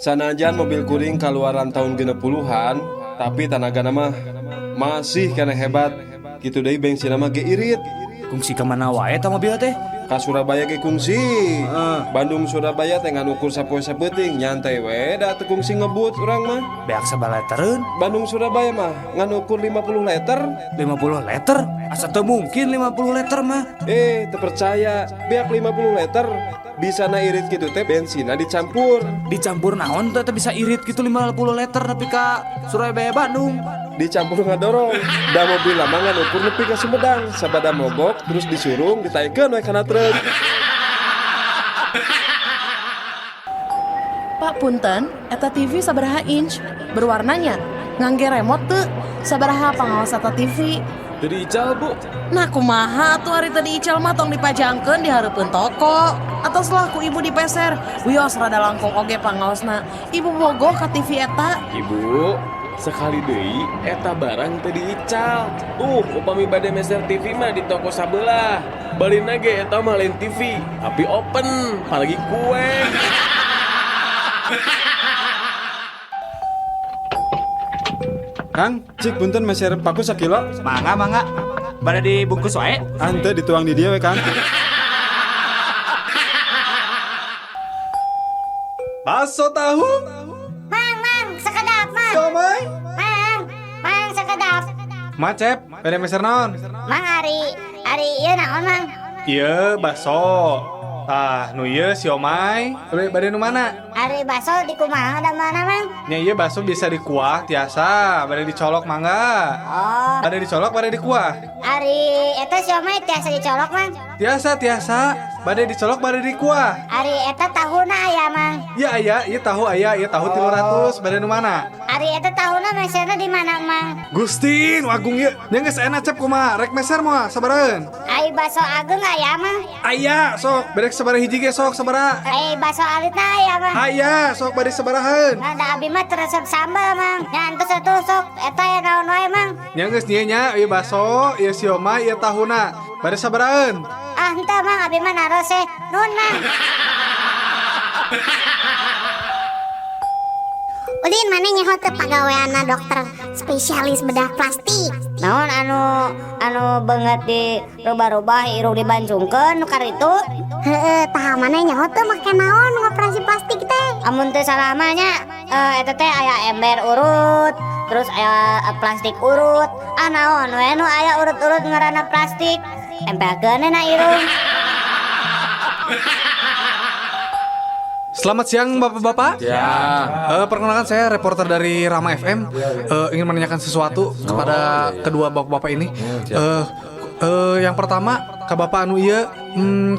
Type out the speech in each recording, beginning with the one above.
Sanajan mobil kuring kaluaran tahun 60-an, tapi tanagana mah masih keneh hebat. Kitu deui bensin mah ge irit. Kungsi ka mana wae eta mobil teh? Ka Surabaya ge kungsi. Bandung Surabaya teh ngan ukur sapoe sapeuting, nyantai we da teu kungsi ngebut urang mah. Beak sabaraha litereun? Bandung Surabaya mah ngan ukur 50 liter. 50 liter? Asa teu mungkin 50 liter mah. Eh, teu percaya. Beak 50 liter. Bisa na irit gitu teh bensinna dicampur. Dicampur naon teh bisa irit gitu 50 liter nepi ka Surabaya Bandung? Dicampur ngadorong. Da mobil lama ngan ukur nepi ka Sumedang. Sabada mogok terus disurung ditaikeun we kana truk. Pak punten, eta TV sabaraha inch? Berwarnanya? Ngangge remote teu? Sabaraha pangaos eta TV? Teu diical, Bu. Nah kumaha atuh ari teu diical mah tong dipajangkeun di hareupeun toko. Atos lah ku ibu dipeser. Wios rada langkung oge pangaosna. Ibu bogoh ka TV eta. Ibu, sekali deui eta barang teu diical. Tuh, upami bade meser TV mah di toko sabelah. Balina ge eta mah lain TV, tapi open, apalagi kue. Kang, cik punten meser paku sakilo. Mangga mangga. Bade dibungkus wae. Ante dituang di dieu we, Kang. Bakso tahu. Mang, mang, sekedap, mang. Siomay. Mang, mang, sekedap. Macep, bade meser naon? Mang, ari, ari ieu naon, mang? Ieu bakso. Tah, nu ieu siomay. Bade nu mana? Ari bakso di kumaha da mana, mang? Nya ieu bakso bisa dikuah tiasa, bade dicolok mangga. Oh. Bade dicolok, bade dikuah. Ari eta siomay tiasa dicolok, mang? Tiasa, tiasa. Bade dicolok, bade dikuah. Ari eta tahuna aya, mang? Iya aya, ieu tahu aya, ieu tahu 300, bade nu mana? Ari eta tahuna meserna di mana, mang? Gusti, nu agung ieu. Nya geus enak cep kumaha, rek meser moal sabaraheun? Ari bakso ageung aya, mang? Aya, sok, bade sabaraha hiji ge sok sabaraha? Ari bakso alitna aya, mang? Aya, sok bade sabaraheun? Nah, da abi mah teu resep sambal, mang. Nya entos atuh sok eta aya naon wae, mang? Nya geus nya nya, ieu bakso, ieu siomay, ieu tahuna. Bade sabaraheun? Ah, henteu, mang, abi mah naros eh. Nuhun, mang. Udin mana nyaho teu pagaweanna dokter spesialis bedah plastik. Naon anu beungeut di rubah-rubah irung dibancungkeun nu karitu? Heeh, tah mana nyaho teu make naon ngoperasi plastik teh? Amun teu salah mah nya, eta teh aya ember urut, terus aya plastik urut. Ah naon we nu aya urut-urut ngaranna plastik. Tempelkeun na irung. Selamat siang bapak-bapak. Ya. Perkenalkan saya reporter dari Rama FM. Ingin menanyakan sesuatu kepada kedua bapak-bapak ini. Yang pertama ka bapak anu ieu,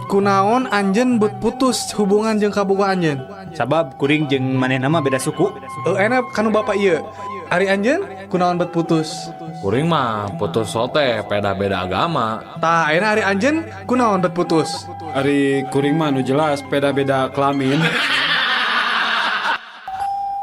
kunaon anjeun bet putus hubungan jeung kabogoh anjeun? Sabab kuring jeung manehna mah beda suku. Enak kanu bapak ieu. Ari anjeun kunaon bet putus? Kuring mah putus sote beda-beda agama. Tah, ayeuna ari anjeun kunaon bet putus? Ari kuring mah nu jelas beda-beda kelamin.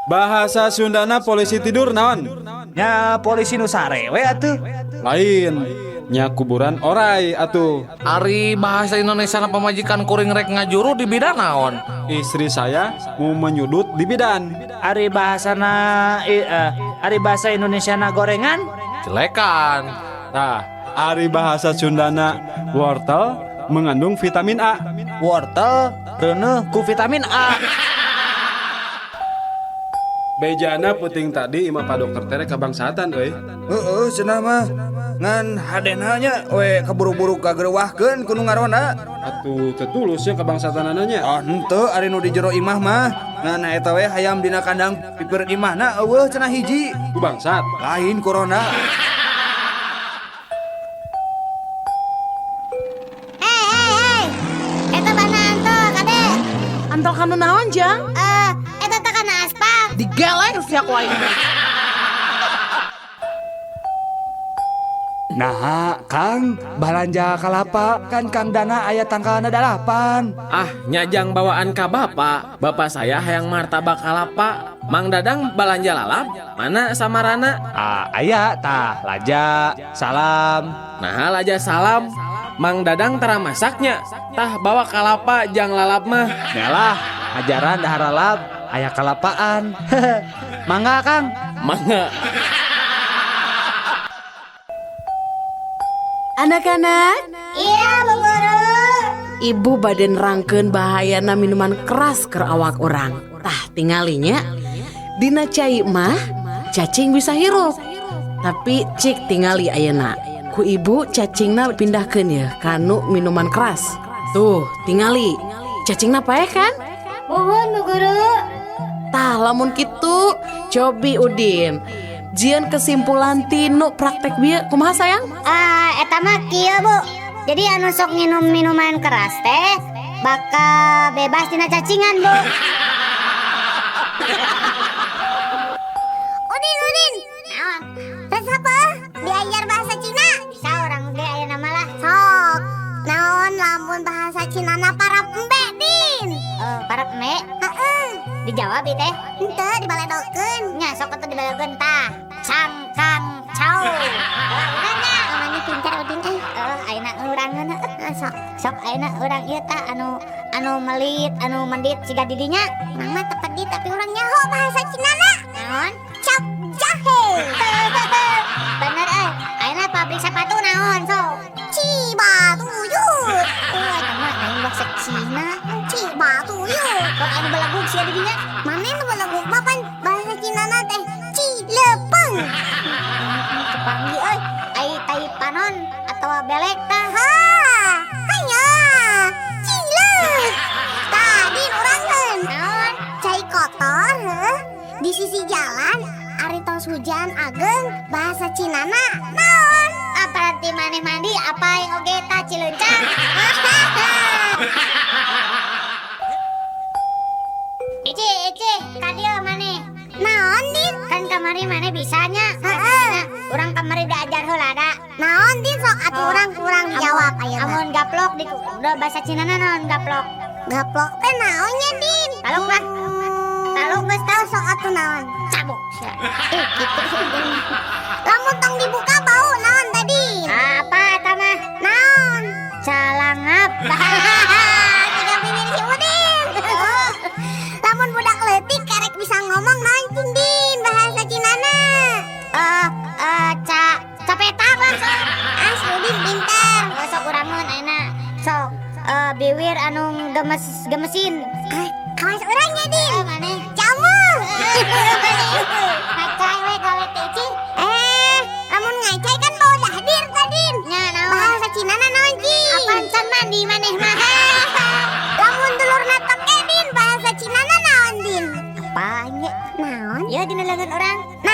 Bahasa Sundana polisi tidur naon? Nya polisi nu sare we atuh. Lain. Nya kuburan orai atuh. Ari bahasa Indonesia na pamajikan kuring rek ngajuru di bidan naon? Istri saya mau menyudut di bidan. Ari bahasana ari bahasa Indonesia na gorengan? Jelekan. Nah, ari bahasa Sundana wortel mengandung vitamin A. Wortel reuneuh ku vitamin A. Bejana puting tadi imah Pak Dokter tere kabangsatan euy. Heeh, cenah mah. Ngan hadena nya we kaburu-buru kagerewahkeun ku nu ngaronda. Atuh teu tulus nya kabangsatanana nya. Ah henteu ari nu di jero imah mah. Ngan eta we hayam dina kandang pipir imahna eueuh cenah hiji. Ku bangsat. Lain corona. Hei, hei, hei. Eta bana antol kade. Antol kanu naon, Jang? Eta teh kana aspal. Digeleng sia ku aing. Nah, Kang, balanja kalapa kan Kang Dana aya tangkalna 8. Ah, nyajang bawaan ka bapak. Bapak saya hayang martabak kalapa. Mang Dadang balanja lalap. Mana samarana? Ah, aya tah laja, salam. Nah, laja salam. Mang Dadang tara masaknya. Tah bawa kalapa jang lalap mah. Nyalah, ajaran dahar lalap. Aya kalapaan. Mangga Kang. Mangga. Anak-anak, Iya, Bu Guru. Ibu bade nerangkeun bahayana minuman keras keur awak urang. Tah tingalinya dina cai mah cacing bisa hirup. Tapi cik tingali ayeuna. Ku ibu cacingna pindahkeun ya kanu minuman keras. Tuh, tingali. Cacingna paeh kan? Muhun Bu Guru. Tah lamun kitu cobi Udin. Jieun kesimpulan tinu praktek bieu kumaha sayang? Ah, eta mah kieu Bu. Jadi anu sok nginum minuman keras teh bakal bebas tina cacingan, Bu. Udin, Udin. Naon? Resep eh diajar bahasa Cina. Bisa orang ge aya nama lah. Sok. Naon lamun bahasa Cina na para embe, Din. Eh, para me Heeh. dijawab ieu teh. Henteu dibaledokeun. Nya sok atuh dibaledokeun tah. Cang kang cao. Urangnya Namanya pintar Udin eh. Eh, ayeuna urangeun heuh. Eh, Sok. Sok ayeuna urang ieu tah anu anu melit, anu mendit siga didinya. Urang mah teu pedih tapi urang nyaho bahasa Cina na. Naon? Cap jahe. Bener euy. Ayeuna pabrik sepatu naon sok? Cibatuyut. Oh, eta mah lain bahasa Cina. Cibatuyut. Kok anu belagug sia didinya? Mana nu beleguk mah pan bahasa Cina na teh Cilepeng. Cepangi euy. Ai tai panon atawa belek tah. Ha, hanya Cileuk. Tadi urangeun. Naon? Cai kotor heuh di sisi jalan ari tos hujan ageng bahasa Cina na naon? Apa nanti maneh mandi apa yang oge tah cilencang? Ici, Ici, ka dieu maneh. Naon Din? Kan kamari maneh bisanya. Heeh. Urang kamari diajar heula da. Naon Din sok atuh urang urang jawab ayeuna. Amun gaplok di udah bahasa Cina na naon gaplok. Gaplok teh naonnya Din? Taluk lah. Taluk geus Tahu sok atuh naon? Cabuk sia. Gitu sih Din. Lamun tong dibuka bau naon tadi? Apa eta mah? Naon? Calangap. Tiga bibir si Udin. Lamun budak leutik karek bisa ngomong naon cing Din bahasa Cinana. Eh eh ca capetak langsung. Ah, si Udin pintar. Oh, sok urangeun ayeuna. Sok biwir anu gemes gemesin. Ah, kawas urangnya Din. Eh maneh. Jamu. Ngacai we gawe teh Ici. Eh, lamun ngacai kan bau dahdir tadi. Nya naon? Bahasa Cina na naon cing? Apaan can mandi maneh mah? Lamun dulurna teke Din, bahasa Cina na naon Din? Apaan ye? Naon? Ya dina leungeun urang. Naon?